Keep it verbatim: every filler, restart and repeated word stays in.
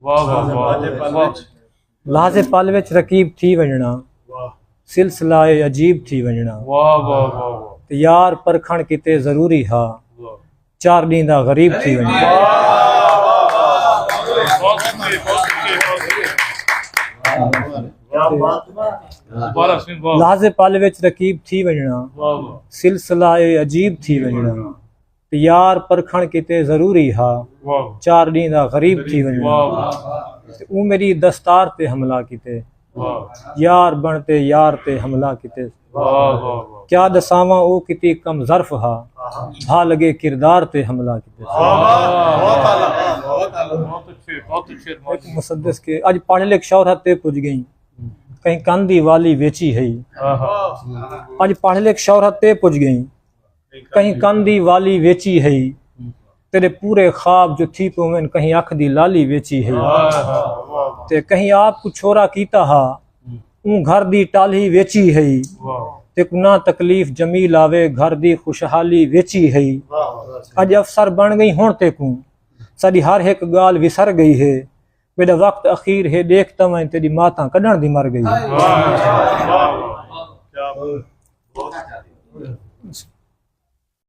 واہ واہ واہ واہ۔ لحظے پل وچ رقیب تھی ونجنا، سلسلہ اے عجیب تھی ونجنا۔ واہ واہ واہ واہ۔ تے یار پرکھن کیتے ضروری ہا، واہ۔ چار ݙینہہ دا غریب تھی ونجنا۔ بہت اچھے، بہت اچھے، بہت اچھے۔ مبارک سنگھ، واہ۔ لحظے پل وچ رقیب تھی ونجنا، واہ واہ۔ سلسلہ اے عجیب تھی ونجنا۔ تے یار پرکھن کیتے ضروری ہا، واہ۔ چار ݙینہہ دا غریب تھی ونجنا۔ واہ واہ۔ تے اوں میݙی دستار تے حملہ کیتے، واہ یار بݨ تے یار تے حملہ کیتے۔ واہ واہ واہ۔ کیا ݙساواں او کیتی کم ظرف ہا، بھا لڳے کردار تے حملہ کیتے۔ واہ واہ۔ بہت اچھے، بہت اچھے۔ مسدس کے اڄ پڑھ لکھ شہرت تے پڄ ڳئیں، کہیں کن دی والی ویچی ہئی۔ آہا۔ اڄ پڑھ لکھ شہرت تے پڄ ڳئیں، کہیں کن دی والی ویچی ہئی۔ تیݙے پورے خواب جو تھی پوون، کہیں اکھ دی لالی ویچی ہئی۔ آہا۔ تے کہیں آپ کوں چھورا کیتا ہا، اوں گھر دی ٹالھی ویچی ہئی۔ واہ۔ تیکوں نہ تکلیف جمیل آوے، گھر دی خوشحالی ویچی ہئی۔ اڄ افسر بݨ ڳئیں ہݨ تیکوں ساݙی ہر ہک ڳالھ وسر ڳئی ہے۔ میݙا وقت اخیر ہے، ݙیکھ تاں ویں تیݙی ماتاں کݙݨ دی مر ڳئی ہے۔ واہ واہ واہ۔ کیا بات۔